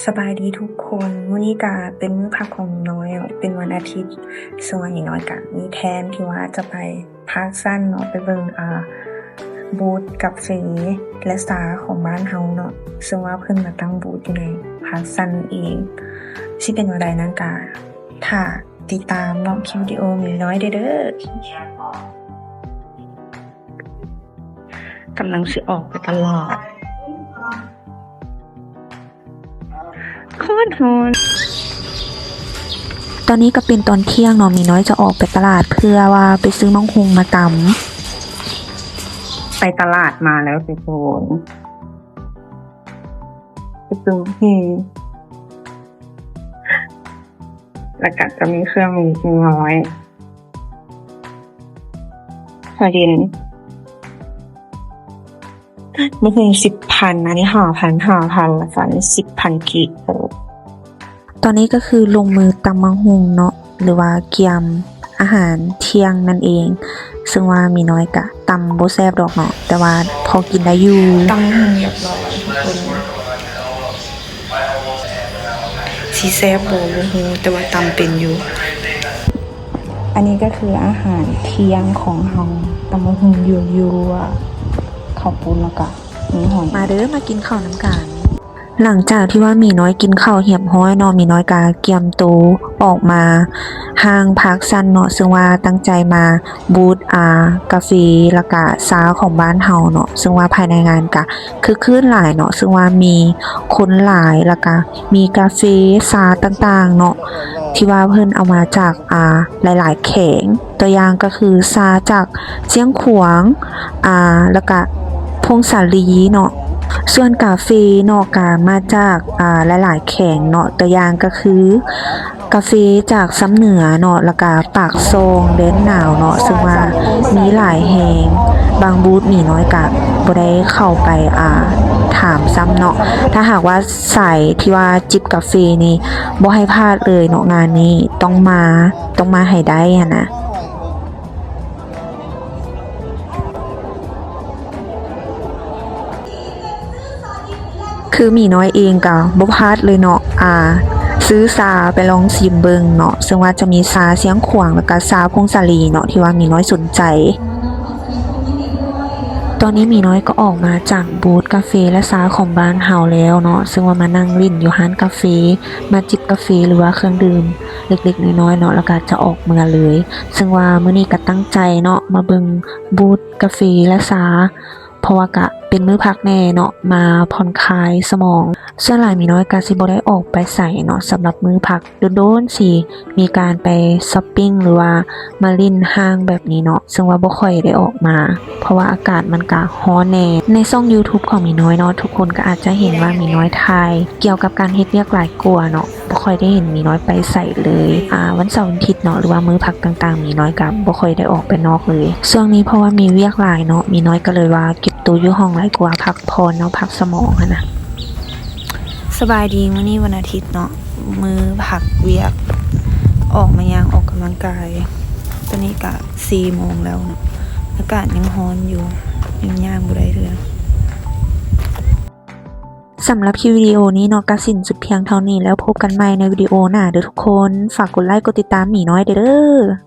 ສະບາຍດີທຸກຄົນ, ມື້ນີ້ກະເປັນມື້ພັກຂອງໜ້ອຍເນາະ, ເປັນວັນອາທິດ, ສ່ວນໜ້ອຍກະມີແຜນທີ່ວ່າຈະໄປພາກຊັນເນາະ, ໄປເບິ່ງ ອາ ບູດກາເຟ ແລະ ຊາຂອງບ້ານເຮົາເນາະ, ເຊິ່ງວ່າເພິ່ນມາຕັ້ງບູດຢູ່ໃນພາກຊັນເອງ. ຊິເປັນແນວໃດນັ້ນກະຖ້າຕິດຕາມເນາະ ຄລິບວິດີໂອມີນ້ອຍເດີ. ກຳລັງຊິອອກໄປຕະຫຼາດ. ໂຄດຮ້ອນ. ຕອນນີ້ກໍເປັນຕອນທ່ຽງເນາະ, ມີນ້ອຍຈະອອກໄປຕະຫຼາດເພື່ອວ່າໄປຊື້ໝາກຫຸ່ງມາຕຳ. ໄປຕະຫຼາດມາແລ້ວທຸກຄົນ, ໄປຊື້ໝາກຫຸ່ງ ແລ້ວກໍຈະມີເຄື່ອງເລັກນ້ອຍ ສາດິນ ມື້ໜຶ່ງສິບພັນ, ອັນນີ້ຫ້າພັນ, ຫ້າພັນ ແລ້ວກໍອັນນີ້ສິບພັນກີບ. ຕອນນີ້ກໍຄືລົງມືຕຳໝາກຫຸ່ງເນາະ ຫຼືວ່າກຽມອາຫານທ່ຽງນັ້ນເອງ, ເຊິ່ງວ່າມີນ້ອຍກະຕຳບໍ່ແຊບດອກເນາະ, ແຕ່ວ່າພໍກິນໄດ້ຢູ່. ຕຳໝາກຫຸ່ງຮຽບຮ້ອຍທຸກຄົນ. ຊິແຊບບໍ່ບໍ່ຮູ້, ແຕ່ວ່າຕຳເປັນຢູ່. ອັນນີ້ກໍຄືອາຫານທ່ຽງຂອງເຮົາ, ຕຳໝາກຫຸ່ງຍົວໆ, ເຂົ້າປຸ້ນ ແລ້ວກະມີຫອຍ. ມາເດີ ມາກິນເຂົ້ານຳກັນ. ຫຼັງຈາກທີ່ວ່າມີນ້ອຍກິນເຂົ້າຮຽບຮ້ອຍເນາະ, ມີນ້ອຍກະກຽມໂຕອອກມາຫ້າງພາກຊັນເນາະ, ເຊິ່ງວ່າຕັ້ງໃຈມາ ບູດ ອາ ກາເຟ ແລ້ວກະຊາຂອງບ້ານເຮົາເນາະ, ເຊິ່ງວ່າພາຍໃນງານກະຄຶກຄື້ນຫຼາຍເນາະ, ເຊິ່ງວ່າມີຄົນຫຼາຍ ແລ້ວກະມີກາເຟ ຊາຕ່າງໆເນາະ ທີ່ວ່າເພິ່ນເອົາມາຈາກ ອາ ຫຼາຍໆແຂວງ, ຕົວຢ່າງກໍຄືຊາຈາກຊຽງຂວາງ ອາ ແລ້ວກະຜົ້ງສາລີເນາະ, ສ່ວນກາເຟເນາະ ກະມາຈາກ ອາ ຫຼາຍໆແຂວງເນາະ, ຕົວຢ່າງກໍຄື ກາເຟຈາກຊຳເໜືອເນາະ, ແລ້ວກະປາກຊ່ອງແດນໜາວເນາະ, ເຊິ່ງວ່າມີຫຼາຍແຮງ, ບາງບູດມີນ້ອຍກະບໍ່ໄດ້ເຂົ້າໄປ ອາ ຖາມຊ້ຳເນາະ. ຖ້າຫາກວ່າສາຍທີ່ວ່າຈິບກາເຟນີ້ບໍ່ໃຫ້ພາດເລີຍເນາະ, ງານນີ້ຕ້ອງມາ, ຕ້ອງມາໃຫ້ໄດ້ຫັ້ນນະ. ຄືໝີນ້ອຍເອງກໍບໍ່ພາດເລີຍເນາະ, ອາ ຊື້ຊາໄປລອງຊີມເບິ່ງເນາະ, ເຊິ່ງວ່າຈະມີຊາຊຽງຂວາງ ແລ້ວກໍຊາຜົ້ງສາລີເນາະ ທີ່ວ່າໝີນ້ອຍສົນໃຈ. ຕອນນີ້ໝີນ້ອຍກໍອອກມາຈາກບູດກາເຟ ແລະ ຊາຂອງບ້ານເຮົາແລ້ວເນາະ, ເຊິ່ງວ່າມານັ່ງຫຼິ້ນຢູ່ຮ້ານກາເຟ, ມາຈິບກາເຟ ຫຼືວ່າເຄື່ອງດື່ມເລັກໆນ້ອຍໆເນາະ, ແລ້ວກໍຈະອອກເມືອເລີຍ. ເຊິ່ງວ່າມື້ນີ້ກໍຕັ້ງໃຈເນາະ ມາເບິ່ງ ບູດກາເຟ ແລະ ຊາ, ເພາະວ່າກະເປັນມື້ພັກແດ່ເນາະ, ມາຜ່ອນຄາຍສະໝອງ. ສ່ວນຫຼາຍໝີນ້ອຍກະຊິບໍ່ໄດ້ອອກໄປໃສເນາະ, ສຳລັບມື້ພັກ ດົນໆຊິມີການໄປຊັອບປິງ ຫຼືວ່າມາຫຼິ້ນຫ້າງແບບນີ້ເນາະ, ເຊິ່ງວ່າບໍ່ຄ່ອຍໄດ້ອອກມາ ເພາະວ່າອາກາດມັນກະຮ້ອນແດ່. ໃນຊ່ອງ YouTube ຂອງໝີນ້ອຍເນາະ, ທຸກຄົນກໍອາດຈະເຫັນວ່າໝີນ້ອຍຖ່າຍກ່ຽວກັບການເຮັດວຽກຫຼາຍກວ່າເນາະ. ບໍ່ຄ່ອຍໄດ້ເຫັນໝີນ້ອຍໄປໃສເລີຍ. ອາ ວັນເສົາร์ວັນທິດເນາະ ຫຼືວ່າມື້ພັກຕ່າງໆ ໝີນ້ອຍກໍບໍ່ຄ່ອຍໄດ້ອອກໄປນອກເລີຍ. ຊ່ວງນີ້ເພາະວ່າມີວຽກຫຼາຍເນາະ, ໝີນ້ອຍກໍເລີຍວ່າເກັບໂຕຢູ່ຫ້ອງຫຼາຍກວ່າ, ພັກຜ່ອນເນາະ, ພັກສະໝອງຫັ້ນນະ. ສະບາຍດີ, ມື້ນີ້ວັນອາທິດເນາະ, ມື້ພັກວຽກ, ອອກມາຍ່າງອອກກຳລັງກາຍ. ຕອນນີ້ກະສີ່ໂມງແລ້ວເນາະ, ອາກາດຍັງຮ້ອນຢູ່, ຍັງຍ່າງບໍ່ໄດ້ເທື່ອ. ສຳລັບຄລິບວິດີໂອນີ້ເນາະ ກະສິ້ນສຸດພຽງເທົ່ານີ້ແລ້ວ, ພົບກັນໃໝ່ໃນວິດີໂອໜ້າເດີທຸກຄົນ. ຝາກກົດໄລກ໌ ກົດຕິດຕາມໝີນ້ອຍເດີ.